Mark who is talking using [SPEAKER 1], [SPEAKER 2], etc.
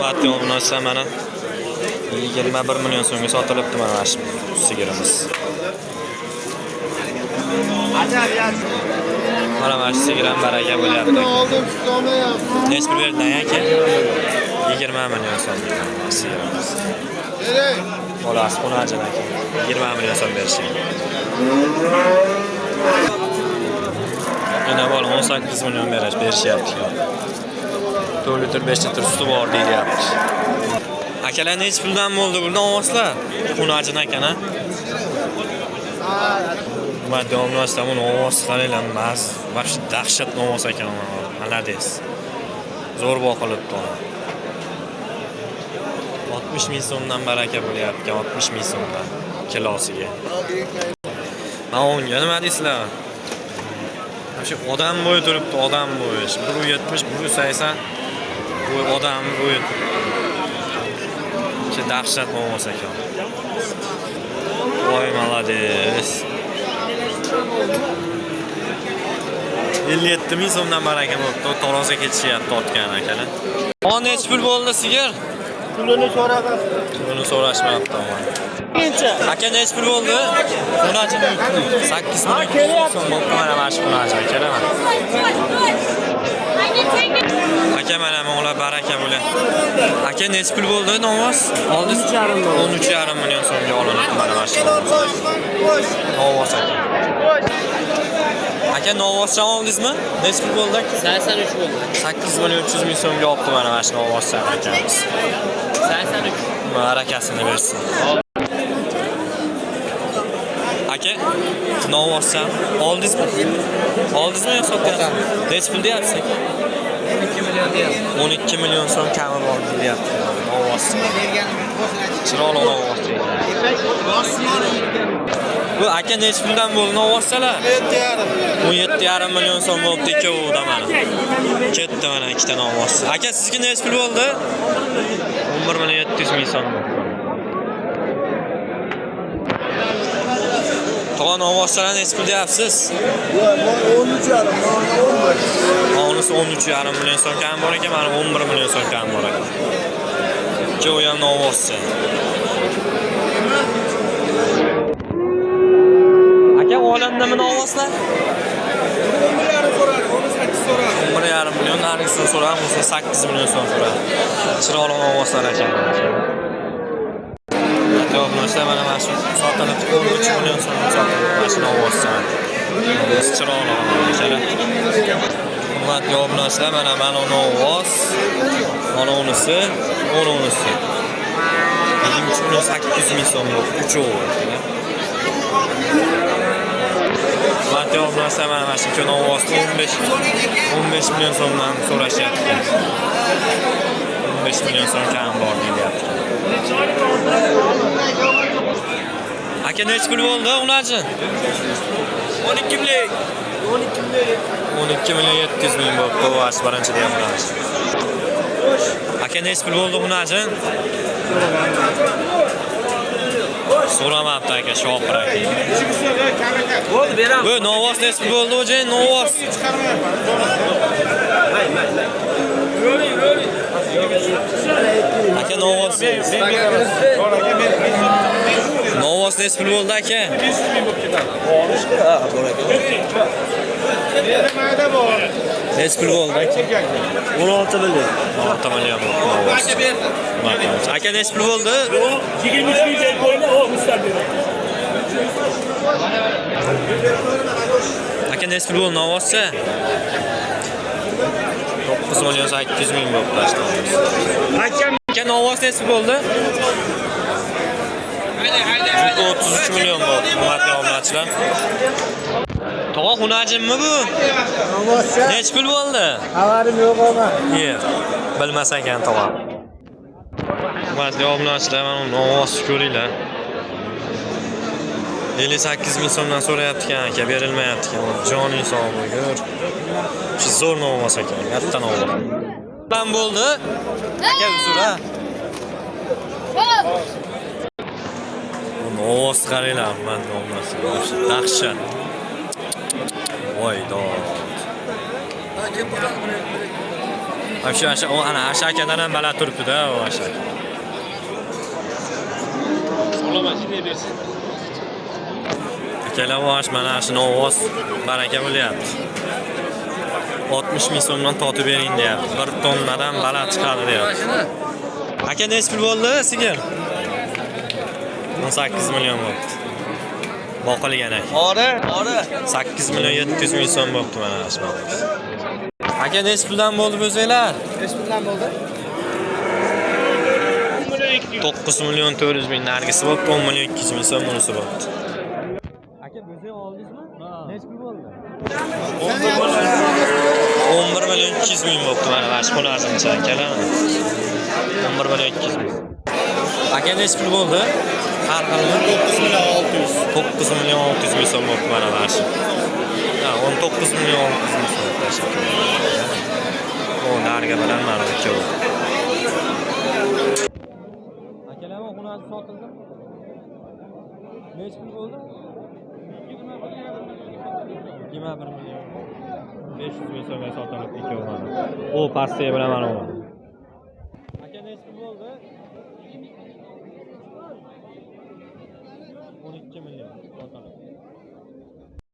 [SPEAKER 1] Hurmatli obunachilar, mana 21 million so'mga sotilibdi mana shu sigirimiz. Mana mana shu sigir ham baraka bo'lyapti.
[SPEAKER 2] Oldim, tutolmayapti.
[SPEAKER 1] Necha pul berding aka? 20 million so'm sigirimiz.
[SPEAKER 2] Kerak.
[SPEAKER 1] Bolasi xunajin aka. 20 million so'm berishgan. Yana bola 18 million berishyapti. 4 litr 5 litr suti bor deyilyapti. Akalar necha puldan bo'ldi bundan ovozlar? Xunajin ekan a? Hurmatli obunachilar, buni ovozi qaranglar, maz, вообще dahshat ovoz ekan. Молодец. Zo'r boqilibdi. 60 ming so'mdan baraka bo'lyapti, 60 ming so'mdan kilosiga. Mana unga nima deysizlar? Shu odam bo'yi turibdi, odam bo'yi. 170, 180 bu odam bo'yi. Shu dahshat ovoz ekan. Voy, молодец. 57 ming so'mdan baraka bo'libdi. Tarozga ketishyapti otgan akalar. O necha pul bo'ldi sigir?
[SPEAKER 2] Pulini so'raman.
[SPEAKER 1] Buni so'rashmabdi omon. Aka necha pul bo'ldi? Xunachi 8 million so'm bo'libdi mana mana shu xunachi akalar mana. Aka mana ular baraka bo'ladi. Aka necha pul bo'ldi novvos? Oldingiz 13,5 million so'mga olinibdi mana mana shu. Novvos aka. Aka novvoscha oldingizmi? Necha pul bo'ldi aka?
[SPEAKER 3] 83 bo'ldi.
[SPEAKER 1] 8 million 300 ming so'mga olibdi mana mana shu novvoscha akamiz.
[SPEAKER 3] 83.
[SPEAKER 1] Barakasini bersin. Aka, novvoscha oldingizmi? Oldingizmi yo sotyapsizmi? Necha pul deyapsiz aka?
[SPEAKER 3] 12 million deyapti.
[SPEAKER 1] 12 million so'm kami bor deyapti. Novvoscha. Chiroyli novvoscha ekan. Bu aka necha puldan bo'ldi novvoschalar?
[SPEAKER 2] 7,5.
[SPEAKER 1] 17,5 million so'm bo'libdi ikkovida mana. Ketdi mana ikkita novvos. Aka sizga necha pul bo'ldi? 11 million 700 ming so'm. Tog'a novvoschalar necha pul deyapsiz?
[SPEAKER 2] Yo'q, 13,5, 11.
[SPEAKER 1] Unisi 13,5 million so'm kam bor ekan, mana 11 million so'm kam bor ekan. Ikkovi ham novvoscha. Aka olindimi novvoslar?
[SPEAKER 2] 11,5 so'radi, 18 so'radi.
[SPEAKER 1] 11,5 million narigisini so'radi, bunisi 8 million so'm so'radi. Chiroyli novvoslar ekan. Aka mana mana shu sotilib 13 million so'm sotilib mana shu novvoscha. Novvos chiroyli akalar. Hurmatli obunachilar, mana mana novvos, mana unisi, mana unisi. 23 million 800 ming so'm bo'ldi, uchovi. Hurmatli obunachilar, mana mana shu ikki novvosni 15 million so'mdan so'rashyapti. 15 million so'm kam bor deyilyapti. Aka necha pul bo'ldi ularchi?
[SPEAKER 3] 12 million. 12 million.
[SPEAKER 1] 12 million 700 ming bo'libdi, bu birinchi deyapti. Aka necha pul bo'ldi ularchi? So'ramabdi aka, shopir aka.
[SPEAKER 3] Bo'ldi, beramiz.
[SPEAKER 1] Bu novvos necha pul bo'ldi o'zi? Novvos. Aka novvos. Novvos necha pul bo'ldi aka? Necha pul bo'ldi aka?
[SPEAKER 4] 16 million.
[SPEAKER 1] 16 million bo'ldi novvos. Aka necha pul bo'ldi?
[SPEAKER 5] 23 ming deb qo'ydi, o mustar berdi.
[SPEAKER 1] Aka necha pul bo'ldi novvoscha? 9 million 800 ming bo'libdi. Aka novvos necha pul bo'ldi? 33 million bo'ldi, hurmatli obunachilar. Tog'a xunajinmi bu?
[SPEAKER 2] Novvoscha.
[SPEAKER 1] Necha pul bo'ldi?
[SPEAKER 2] Xabarim yo'q ama.
[SPEAKER 1] Yo'q, bilmas ekan tog'a. Hurmatli obunachilar, mana novvosni ko'ringlar. 58 ming so'mdan so'rayapti ekan aka, berilmayapti ekan. Joning sog' bo'l. Shu zo'r novvos ekan, katta novvos. Bilan bo'ldi. Aka uzr ha. Bu novvos qaranglar, hurmatli obunachilar. Dahshat. Voy dod. Вообще, asha, o ana asha akadan ham baland turibdi-da, u asha. Akalar, vosh, mana shu ovoz baraka bo'lyapti. 60 ming so'mdan totib bering deyapti. 1 tonnadan baland chiqadi deyapti. Aka, nechi pul bo'ldi sigir? 18 million bo'libdi. Boqilgan aka.
[SPEAKER 3] Ori, ori.
[SPEAKER 1] 8 million 700 ming so'm bo'libdi mana shu. Aka, nechi puldan bo'ldi bo'zanglar?
[SPEAKER 2] Nechi puldan bo'ldi?
[SPEAKER 1] 9 million 400 ming nargisi bo'libdi, 10 million 200 ming so'm bunisi bo'libdi. Aka, bo'zang oldingizmi? Nechi pul bo'ldi? 11 million 200 ming bo'libdi mana shu xunasimcha akalar. 11 million 200 ming. Aka, nechi pul bo'ldi? Har xilmi?
[SPEAKER 2] 9 million 600.
[SPEAKER 1] 9 million 600 ming so'm bo'libdi mana shu. Ha, 19 million 600 ming so'm tashlab. O, narga bilan mana ikkovi. Akalar, xunasi sotildi. Nechi pul bo'ldi? 21 million 500 ming so'mga sotilibdi ikkovi mana. U pastdagi bilan mana u. Aka, nechi pul bo'ldi? 12 million sotilibdi.